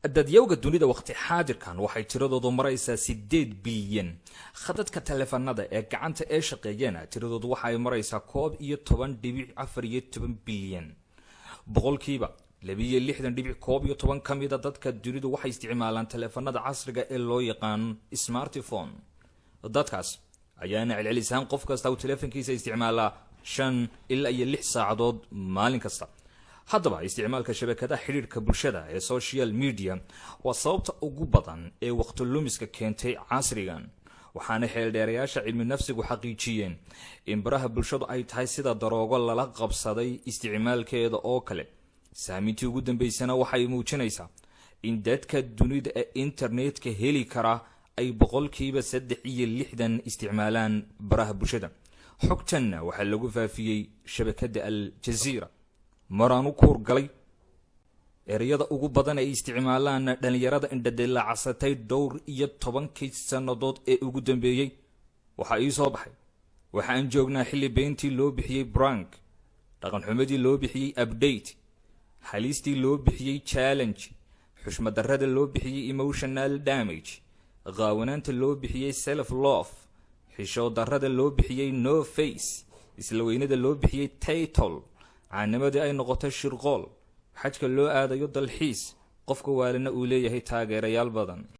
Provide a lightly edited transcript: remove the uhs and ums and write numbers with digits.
Dadyowga dunida waqti xaadirkan waxay tiradoodu maraysaa 8 bilyan. Khadadka taleefanada ee gacanta ee shaqeeyana tiradoodu waxa ay maraysaa 11.14 bilyan. 62.11% ka mida dadka dunidu waxay isticmaalaan taleefanada casriga ee loo yaqaan smartphone. Dadkaas ayaana celcelisaan qof kasta uu taleefankiisa isticmaalaa 5 ilaa iyo 6 saacadood maalin kasta. Haddaba, isticmaalka shabakadaha xidhiidhka bulshada ee social media waa sababta ugu badan ee waqti lumiska keentay casrigan, waxaana xeeldheerayaasha cilmi nafsigu xaqiijiyeen in baraha bulshadu ay tahay sida daroogo lala qabsaday isticmaalkeeda oo kale. Saamintii ugu dambeysana waxay muujinaysaa in dadka dunida ee internetka heli kara ay 63% isticmaalaan baraha bulshada. Xogtanna waxaa lagu faafiyey shabakadda Al Jaziira. Maraan u kuur galay ereyada ugu badan ay isticmaalaan dhallinyarada indhadilacsatay dhowr iyo tobankii sannadood ee ugu dambeeyey, waxaa ii soo baxay: waxaan joognaa xilli beentii loo bixiyey prank, dhaqanxumadii loo bixiyey update, halistii loo bixiyey challenge, xushmadarrada loo bixiyey emotional damage, qaawanaanta loo bixiyey self love, xishood darrada loo bixiyey no face, isla weynada loo bixiyey title, caanimadii ay noqotay shirqool, xajka loo aadayo dalxiis, qofka waalina uu leeyahay taageerayaal badan.